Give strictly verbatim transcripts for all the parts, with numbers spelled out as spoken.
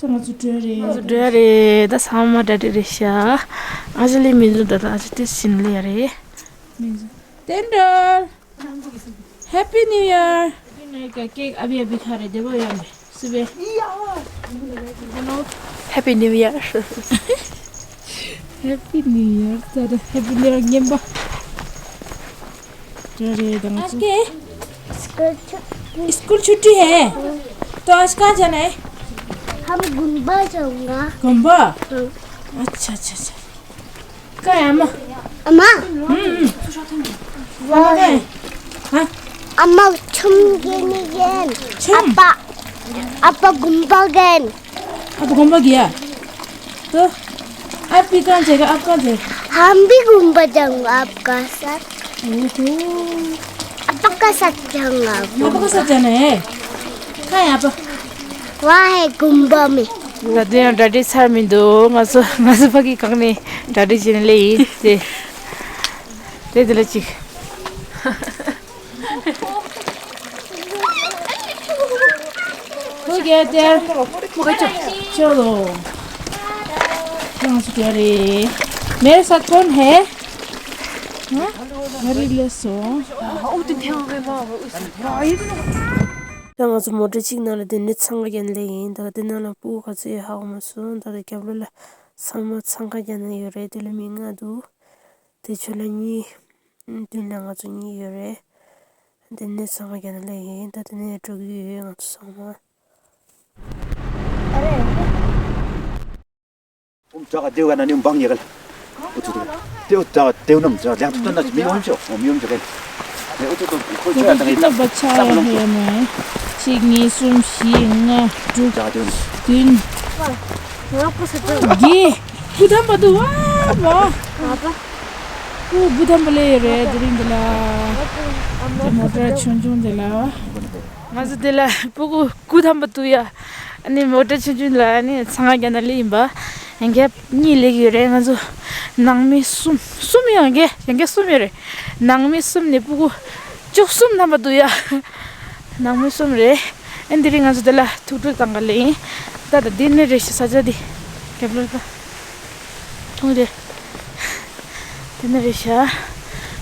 ང་ཚོ་འགྲོ་རེད། ང་ཚོ་འགྲོ་ཡ་རེད། ད་ཚང་མ་གྲ་སྒྲིག་རེད་ཤག་ཨ་ཅག་ལི་མི་འདུག་ད་ད་ཨ་ཅག་ཏོག་ཙམ་ཕྱིན་ལ་ཡ་རེད། མི་འདུག་རྟེན་སྒྲོལ། Happy New Year. Happy New Year. Cake ཨ་བི་ཨ་བི་ཁ་རེད་དེ་བོ་ཡ་མེད་སི་བེ། Happy New Year. Happy New Year. ད་ད་Happy New Year ངན་པ། འགྲོ་རེད་ད་ང་ཚོ། आज के स्कूल छुट्टी। स्कूल छुट्टी है। तो आज कहाँ जाना है? हम घूमबा जाऊंगा। घूमबा? हाँ। अच्छा, अच्छा, अच्छा। कहाँ है अम्मा? अम्मा? हम्म, हम्म। वहाँ है। हाँ? अम्मा छुम गेनी गेन। छुम? अप्पा, अप्पा घूमबा गेन। अब घूमबा गया? तो आप भी कहाँ जाएगा? आप कहाँ जाएगा? हम भी घूमबा जाऊंगा आपका साथ। ओहो। आपका साथ जाऊंगा। आपका साथ जाना है? कहाँ है आप? वहाँ है घूमबा में। ད་དེ་ཡང་གྲ་སྒྲིག་ཚར་མི་འདུག་ང་ཚོ་ང་ཚོ་ཕ་གི་གང་ནས་གྲ་སྒྲིག་བྱས་ནས་སླེབས་ཡིན་དེ། དེ་དེ་ལ་ཅིག हो गया तैयार। चलो। कहाँ से तैयार है? मेरे साथ कौन है? हाँ? अरे ले सो। ད་ང་ཚོ་མོ་ཊ་གཅིག་ནང་ལ་དེ་ནས་འཚང་ཁ་རྒྱག་ནས་སླེབས་ཡིན། ད་དེ་ནང་ལ་སྤུ་གུ་ག་ཚོད་ཡོད་ཧ་གོ་མ་སོང་། ད་ལྟ་རྒྱབ་ལོགས་ལ་ཚང་མ་འཚང་ཁ་རྒྱག་ནས་ཡོད་རེད། དེ་ལ་མི་ལྔ་འདུག་དེ་ཚོ་ལ་གཉིས། མདུན་ལ་ང་ཚོ་གཉིས་ཡོད་རེད། འདི་ནས་ཚང་མ་རྒྱ་ནག་ལ་ཡིན། ད་དེ་ནས་འགྲོ་གི་ཡོད་ང་ཚོ་ཚང་མ། ཨུམ་ཇག་དེ་ག་ན་ནི་འབངས་ཡེ་གལ། ཨུ་ཚུ་དེ་དེ་ཨུ་ཇག་དེ་ནམ་ཇག་ལན་ཐུབ་ན་མི་འོན་ཆོ་མི་འོན་ཆོ་གལ། ནི་ཨུ་ཚུ་དེ་ཁོ་ཆོ་ཡ་དང་ཡི་ད་ད་ལོང་ཆོ། གཅིག་གཉིས་གསུམ་བཞི་ལྔ་དྲུག་ཇག་དེ་ནི་བདུན། འདི་སྐུ་ཐམ་པ་འདུག་བ་མ། སྐུ་སྐུ་ཐམ་པ་ལས་ཡོད་རེད་དེ་རིང་འདི་ལ། དེ་མོ་ཊ་ཆུང་ཆུང་འདི་ལ། ང་ཚོ་འདི་ལ་སྤུ་གུ་སྐུ་ཐམ་པ་འདུག་ཡ། ཨ་ནི་མོ་ཊ་ཆུང་ཆུང་ལ་ཨ་ནི་ཚང་ང་རྒྱ་ནག་ལས་ཡིན་པ། ཡང་རྒྱབ་གཉིས་ལས་ཀྱི་ཡོད་རེད། ང་ཚོ་ནང་མི་གསུམ་གསུམ་ཡང་རྒྱ་ཡང་རྒྱ་གསུམ་ཡོད་རེད། ནང་མི་གསུམ་ནས་སྤུ་གུ་བཅུ་གསུམ་ཐམ་པ་འདུག་ཡ། ནང་མི་གསུམ་རེད། ཨ་འདི་རིང་ང་ཚོ་འདི་ལ་ཐུགས་སྤྲོ་བཏང་ག་ལེ་ཡིན། ད་ད་འདི་ནི་རེད་ཤག་ས་ཆ་འདི། རྒྱབ་ལོགས་ད། མཐོང་རེད། འདི་ནི་རེད་ཤག་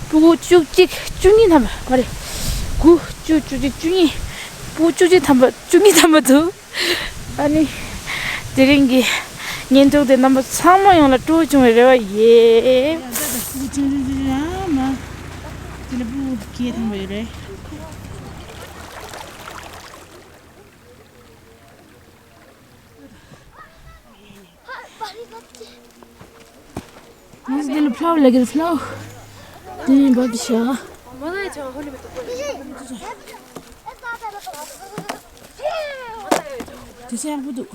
སྤུ་གུ་བཅུ་གཅིག་བཅུ་གཉིས་ཐམ་པ་མ་རེད། དགུ་བཅུ་བཅུ་གཅིག་བཅུ་གཉིས། སྤུ་གུ་བཅུ་གཅིག་ཐམ་པ་བཅུ་གཉིས་ཐམ་པ་འདུག་ཨ་ནི། དེ་རིང་གི་བརྙན་ཐུང་དེ་རྣམ་པ་ཚང་མ་ཡོངས་ལ་སྤྲོ་བོ་བྱུང་བའི་རེ་བ་ཡོད། ཡ་ད་ད་སྤུ་གུ་ཆུང་ཆུང་ཆུང་ཆུང་ཡ་མ། དེ་ལ་སྤུ་གུ་བརྒྱད་ཐམ་པ་ཡོད་རེད། ང་ཚོ་འདི་ལ་ཕླའོ་ལབ་ཀྱི་རེད། ཕླའོ། འདི་ནས་འབབ་ཀྱི་ཤག་དེ་ཚོ་ཡག་པོ་འདུག་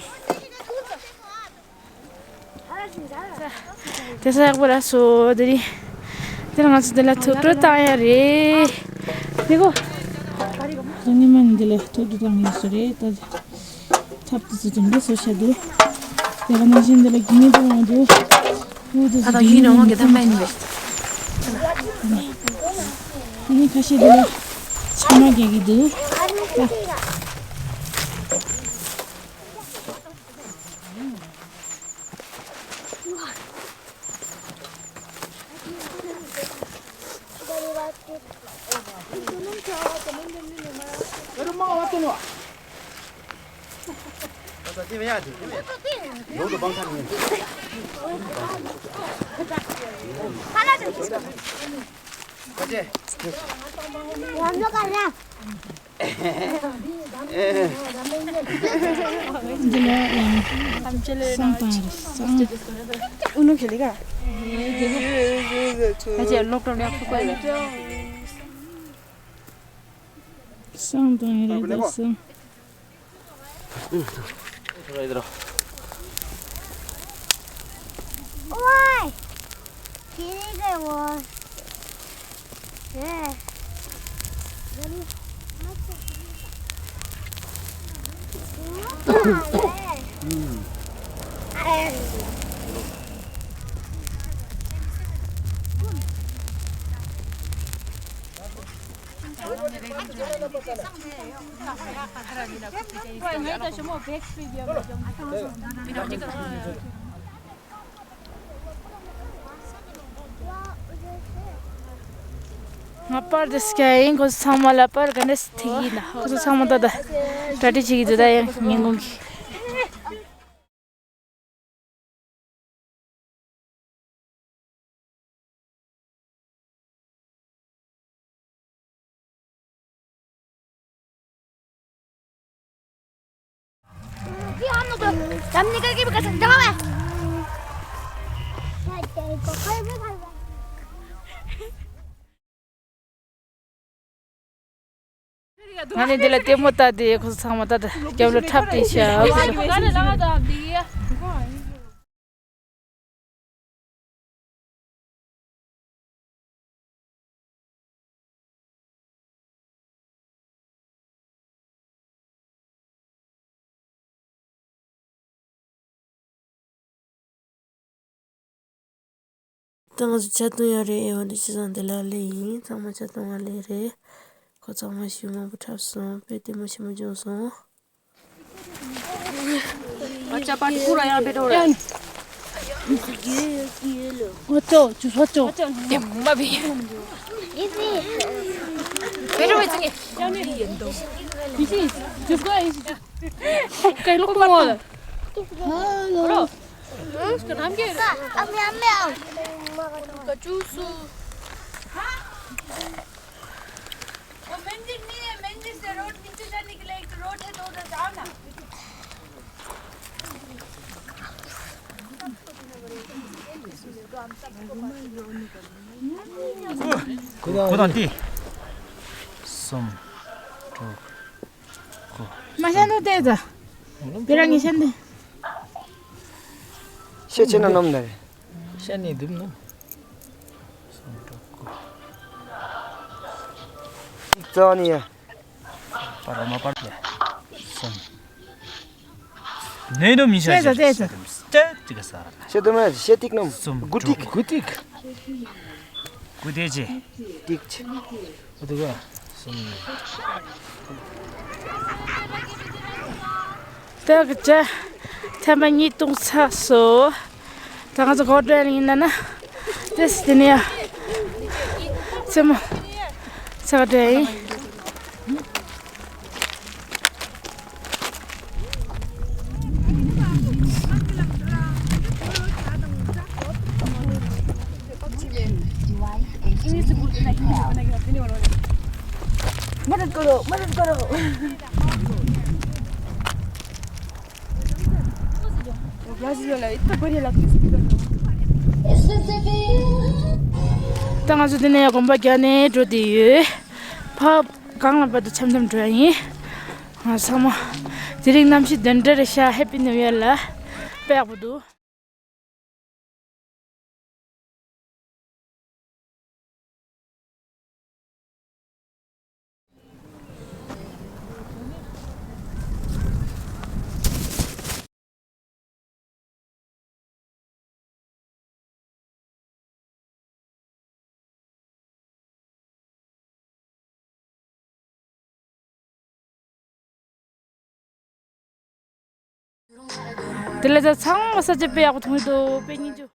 དེ་ཚོ་ཡག་པོ་རག་སོང་། དེ་རིང་དེ་རིང་ང་ཚོ་འདི་ལ་ཐུགས་སྤྲོ་བཏང་ཡ་རེད། ནི་གོ་ད་ཉི་མ་ནི་འདི་ལ་ཐུགས་སྤྲོ་བཏང་ཡ་སུ་རེད་ད། ཐབ་དེ་ཚོ་དེ་འདྲ་བཟོ་བྱ་འདུག་དེ་ག་ནང་བཞིན་འདི་ལ་རྒྱུ་མེད་དུ་འོང་འདུག་ཨུ་དེ་ཚོ་ད་རྒྱུ་མེད་དུ་འོང་གི་ད་མེད་ནི་མེད། ཨ་ནི་ཁ་ཤས་འདི་ལ་ཕྱེ་མ་རྒྱག་གི་འདུག་འདི་ལ་ཡང་བསང་བཏང་ཡོད་རེད། བསང་། ཨུ་ནུ་ཁེ་ལི་ག་ད་ཅེ་ལོག་ཏོ་ལེགས་ཐུག་པ་ཡོད། བསང་བཏང་ཡོད་རེད་ད་བསང་། ང་པར་དེ་སྐྱ་ཡིན། ཁོ་ཚང་མ་ལ་པར་ག་འདྲ་ཐིག་ཡིན་ན། ཁོ་ཚོ་ཚང་མ་ད་ད་གྲ་སྒྲིག་བྱེད་ཀྱི་འདུག་ད་ཡང་ཉིན་གུང་གི། ང་ནི་འདི་ལ་ལྟད་མོ་ལྟ་དེ། ཁོ་ཚོ་ཚང་མ་ལྟ་དེ་རྒྱབ་ལ་འཁྲབ་སྟེ་བཞག་ད་ང་ཚོ་ཇ་འཐུང་ཡག་རེད། ཨེ་འོ་འདི་ཅི་ཙང་འདི་ལ་སླེབས་ཡིན། ཚང་མ་ཇ་འཐུང་བ་སླེབས་རེད། ཁོ་ཚང་མ་གཞས་མང་པོ་འཁྲབ་སོང་། དཔེ་ལྟད་མོ་ཆེན་པོ་བྱུང་སོང་། ཨ་ཅག་པ་ཏི་ཀུ་ར་ཡང་བེ་ཏོ་རེད། ཨོ་ཅོ་ཅུ་ཧོ་ཅོ། ཏེ་མ་བི། བེ་ཏོ་བེ་ཙི་ངེ། ཡི་ཅི་ཅུ་ཀ་ཡི་ཅི་ཀ་ལོ་ཀོ་མོ། ཧ་ལོ། ཨ་མེ་ཨ་མེ་ཨ། ཀ་ཅུ་སུ། वो मंदिर नहीं है, मंदिर से रोड नीचे जाने के लिए एक रोड है, तो उधर जाओ ना। ཁོ་དང་དེ། གསུམ། དྲུག་མ་ཤ་འདུག་དེ་ད། དེ་རང་ངི་ཤ་འདི། ཤ་ཆེ་ན་སྣུམ་ནི་རེད། ཤ་ནི་འདུག་ནོ། གསུམ། དྲུག་དཀོན། རྩ་བ་ནི་ཡ། པར་མ་པར་ཡ། གསུམ། ནས་ནོ་མི་ཤ་ཤ་ཤ་ཤ་ཤ་ཤ་ཤ་ཤ་ཤ་ཤ་དུ་མ་ཤ་ཏིག་ནམ། གསུམ། དགུ་ཏིག་དགུ་ཏིག་དགུ་ཏིག་ཅེ། ཏིག་ཅེ། ཨུ་ཐུག་ག་གསུམ། ཏག་ཅེ། ཐེམ་པ་གཉིས་བཏུང་ཚར་སོང་། ད་ང་ཚོ་གོ་འདྲ་ཡིན་ན་ན། ཏེས་དེ་ནས་ཡ། ཚེ་མོ། ཚེ་ག་འདྲ་ཡིན། मदद करो, मदद करो। ད་ང་ཚོ་འདི་ནས་གོམ་པ་རྒྱག་ནས་འགྲོ་བསྡད་ཡོད། ཕར་སྒང་ལ་བར་དུ་འཆམ་འཆམ་འགྲོ་ཡ་ཡིན། ང་ཚང་མ་དེ་རིང་གནམ་གཤིས་འདི་འདྲ་རེད་ཤག Happy New Year ལ་དཔེ་ཡག་པོ་འདུག་དེ་ལས་ད་ཚང་མ་ས་ཆ་དཔེ་ཡག་པོ་མཐོང་གི་འདུག་དཔེ་སྙིང་རྗེ།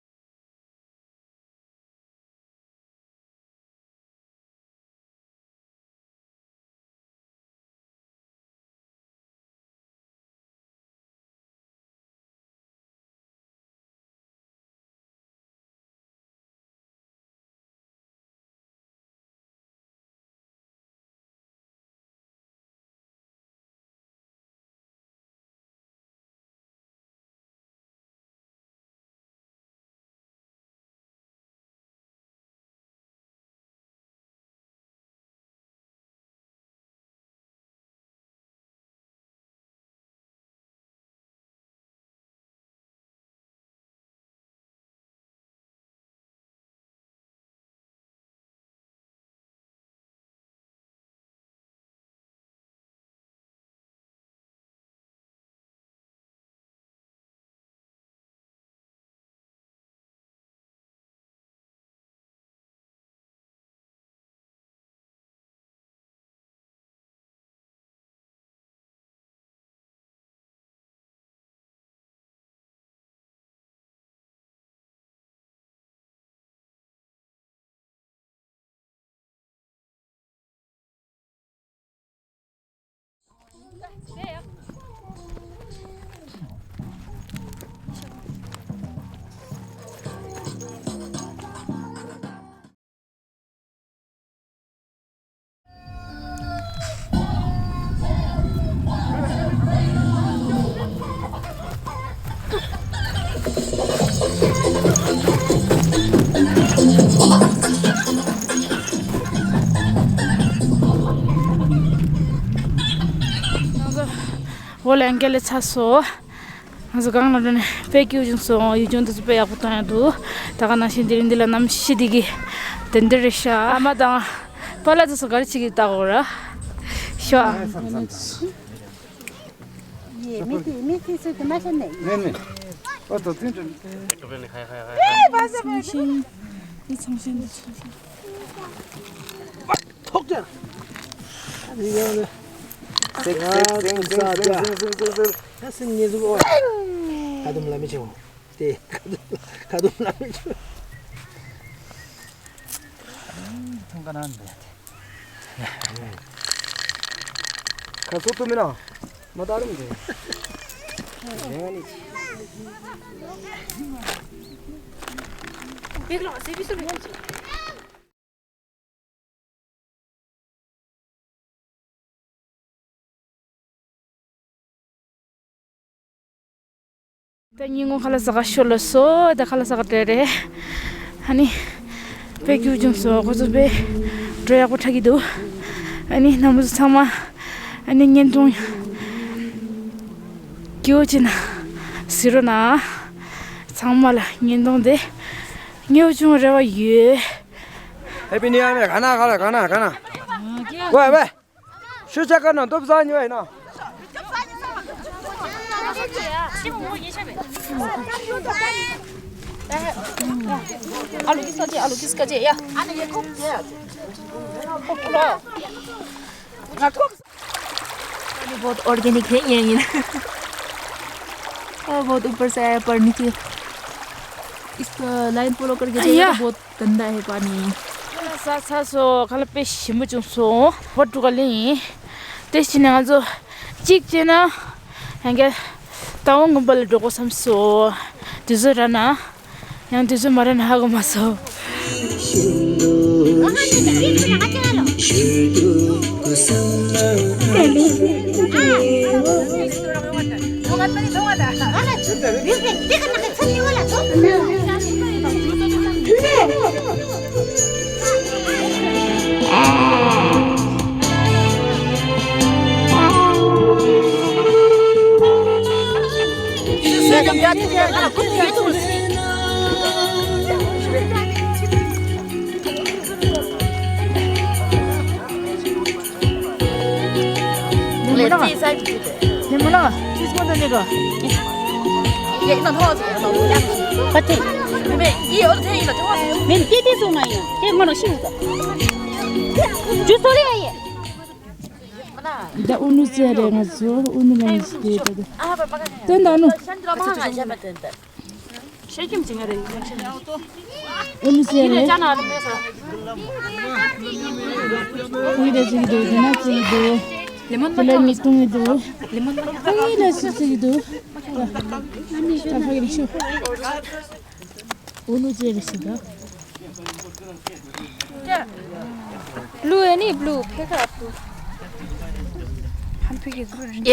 འོ་ལས་འགན་ལས་ཚར་སོང་། ང་ཚོ་སྒང་ལ་འགྲོ་ནས་དཔེ་སྐྱིད་པོ་བྱུང་སོང་། ཡུལ་ལྗོངས་འདི་ཚོ་དཔེ་ཡག་པོ་བཏང་ཡག་འདུག་ད་ག་ནང་བཞིན་དེ་རིང་འདི་ལ་གནམ་གཤིས་འདི་གི་དེ་འདྲ་རེད་ཤག་ཨ་མ་དང་པཱ་ལགས་ཚོ་ག་རེ་བྱེད་ཀྱི་ལྟ་གོ་ར་ཤག་ཡེ་མི་ཐི་མི་ཐི་སུ་དུ་མ་ཤ་ནེ། ནེ་ནེ། ཨོ་ཏོ་ཏིན་ཏིན། ཚང་ཤིང་། འདི་ཚང་ཤིང་འདི་ཚང་ཤིང་། ཐོག་ཅན། ཨ་ནི་ཡང་ནི། སེག་སེག་སེག་སེག་སེག་སེག་སེག་སེག་ད་སེམས་ངལ་གསོ་བ། ཁ་དུམ་ལ་མི་ཆེ་བ། དེ་ཁ་དུམ་ཁ་དུམ་ལ་མི་ཆེ་བ། ཐང་ཀ་ནང་འདི། ཁ་སོ་ཏུ་མི་ན། མ་ད་རུང་འདི། ལེང་ནི། བེག་ལོ་སེ་བི་སུ་ལེང་ཅི། ད་ཉིན་གུང་ཁ་ལག་ཟ་ག་ཤོར་ལ་སོང་། ད་ཁ་ལག་ཟ་ག་སྤྲད་རེད། ཨ་ནི་དཔེ་སྐྱིད་པོ་བྱུང་སོང་། ཁོ་ཚོ་དཔེ་འགྲོ་ཡག་པོ་ཆགས་ཀྱི་འདུག་ཨ་ནི་རྣམ་པ་ཚོ་ཚང་མ་ཨ་ནི་བརྙན་ཐུང་སྐྱིད་པོ་བྱས་ན་གཟིགས་རོགས་གནང་། ཚང་མ་ལ་བརྙན་ཐུང་དེ་སྐྱིད་པོ་བྱུང་རེ་བ་ཡོད། Happy New Year. ག་ན་ག་ལ་ག་ན་ག་ན། ཝེ་ཝེ། ཤུ་ཆ་ཀ་ན་འདུག་བཟའ་ཉོ་ཡིན་ན། ཨ་ལུ་ཀིས་ཀ་ཅེ། ཨ་ལུ་ཀིས་ཀ་ཅེ་ཡ། ཁོ་ཁོ་ལ། ང་ཁོ། पानी बहुत ऑर्गेनिक है ये, ये। और बहुत ऊपर से आया, पर नीचे इस लाइन फॉलो करके जाएगा तो बहुत गंदा है पानी। ས་ས་སོ་ཁ་ལག་དཔེ་ཞིམ་པོ་བྱུང་སོང་། བ་དྲུག་ག་ལེན་ཡིན། དེ་བཞིན་ང་ཚོ་གཅིག་བྱས་ན་ཡང་བསྐྱར་རྟ་དབང་དགོན་པ་ལ་འགྲོ་དགོས་བསམ་སོང་། དུས་ཚོད་རག་ན། ཡང་དུས་ཚོད་མ་རག་ན་ཧ་གོ་མ་སོང་། ད་ཨུ་ནུ་ཟེར་རེད། ང་ཚོ་ཨུ་ནུ་ལ་ཡིན་ཞིག་དེ་ད་ད་ད་ཨུ་ནུ། ཤ་ཁྱིམ་ཅིག་ང་རེད། ཨུ་ནུ་ཟེར་རེད། ཅ་ན་ལ་མེད་ས། ཁོང་གིས་ཅིག་འདུག་དེ་ན་ཅིག་འདུག་ལེ་མོན་དེ་ལ་མ་ཉིས་སྟོང་གི་འདུག་ཁོང་གིས་ལ་ཅིག་ཅིག་འདུག་ད་ཕ་གི་ལ་ཤོག་ཨུ་ནུ་ཅེ་རེ་ཞིག་ག་ལུ་ཨེ་ནི་བླུ་ཕེ་ཁ་བླུ། ཧམ་ཕེ་གི་གུ་རུ་རིན། ཡ།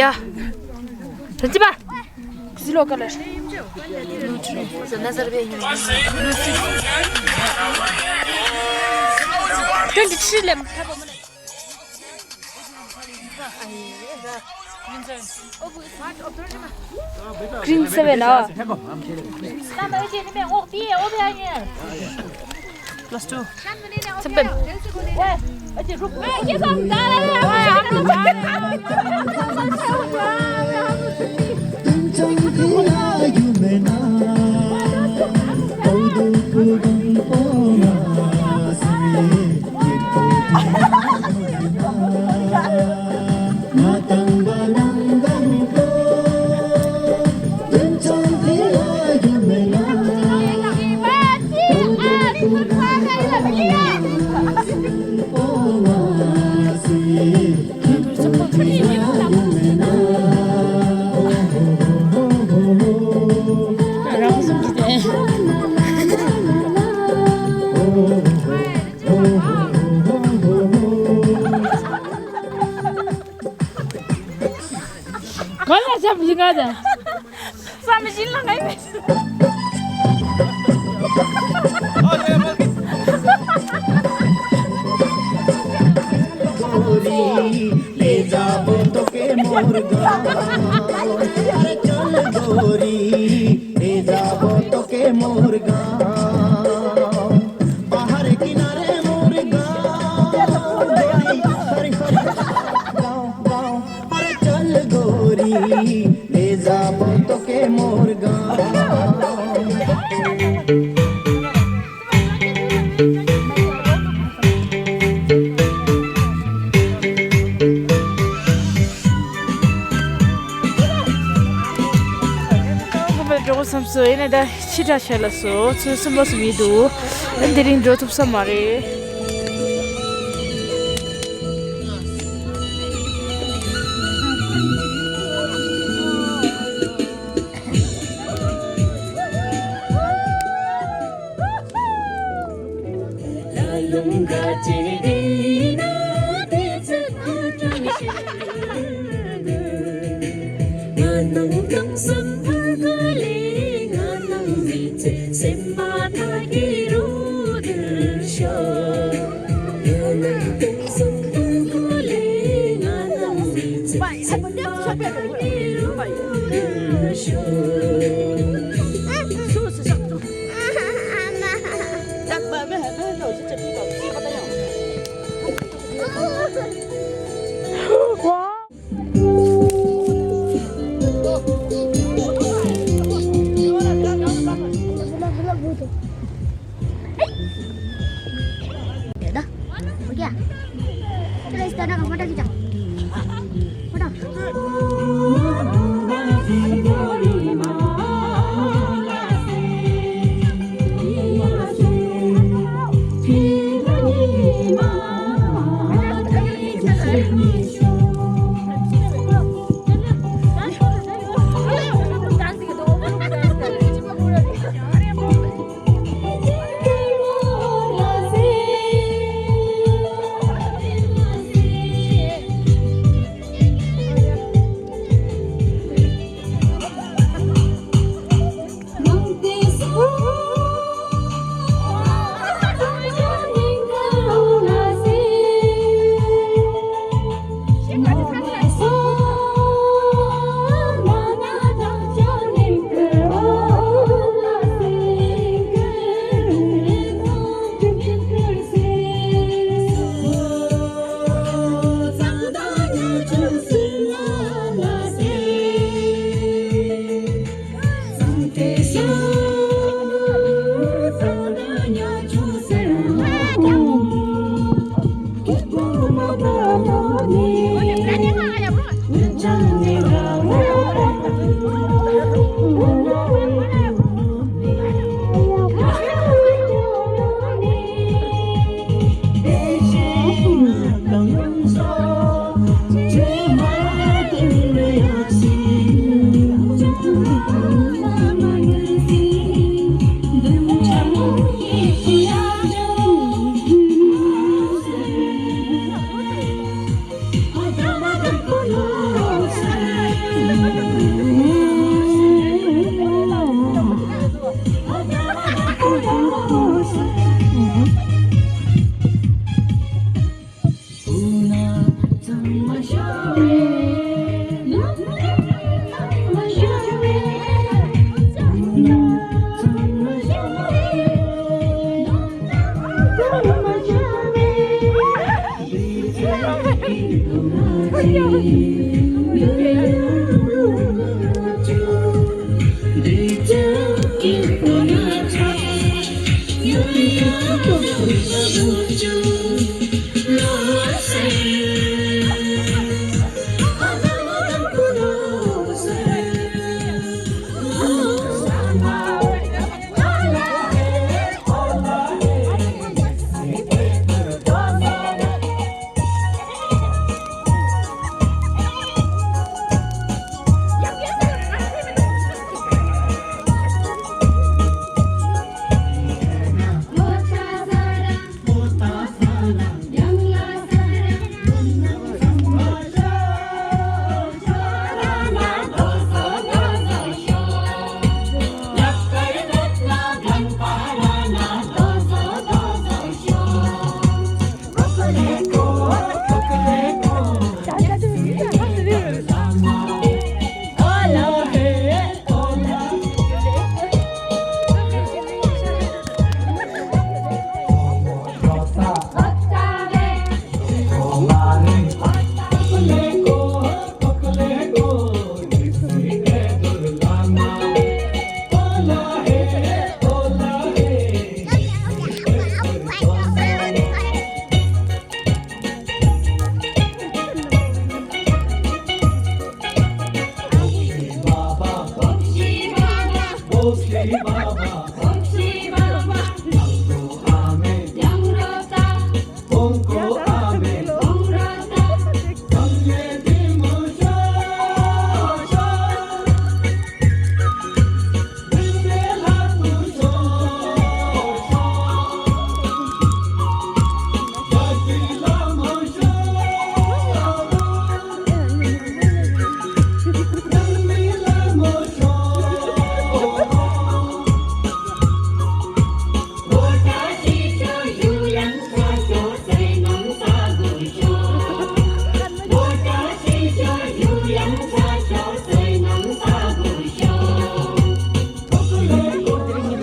རིན་ཅི་པ། ཟི་ལོ་ཀ་ལར། ཊུ་ཝེན་ཊི་ཐི་རི་ལེམ། Green seven ཨ། Plus two. ང་དང་། བསམ་བཞིན་ལ་ངའི་མི། गोरी, ले जा वो तो के मोर गाँव। अरे चल गोरी, ले जा वो तो के मोर गाँव। बाहर किनारे मोर गाँव। गोरी, हरी हरी गाँव, गाँव। अरे चल गोरी, ले जा वो तो के मोर गाँव। འགྲོ་དགོས་བསམ་སོང་། ཡིན་ན་ད་ཕྱི་དྲགས་ཆགས་ལ་སོང་། ཚོད་སུན་པོ་སུ་མི་འདུག་དེ་རིང་འགྲོ་ཐུབ་ས་མ་རེད། बेटा, हो गया? चलो, इस तरह का फोटो खींचो। फोटो।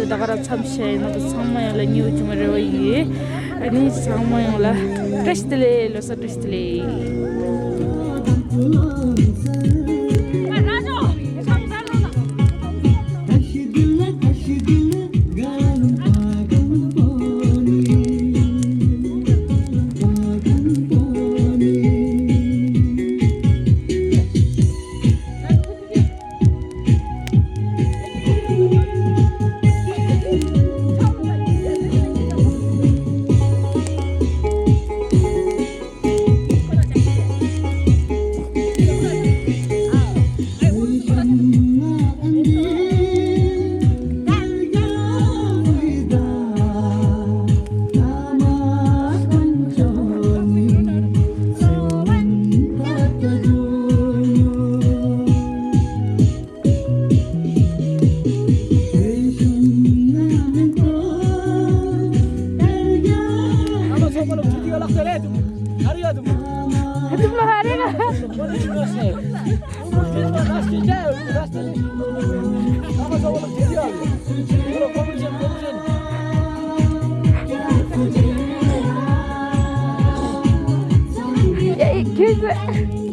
ད་ག་རང་མཚམས་བཞག་ཡིན་ན། ཚང་མ་ཡང་ལ་ཉེ་བོ་ཅུང་རེ་བ་ཡིན། ཨ་ནི་ཚང་མ་ཡང་ལ་བཀྲ་ཤིས་བདེ་ལེགས། ལོ་གསར་བཀྲ་ཤིས་བདེ་ལེགས། ཁྱོད་ཚོ།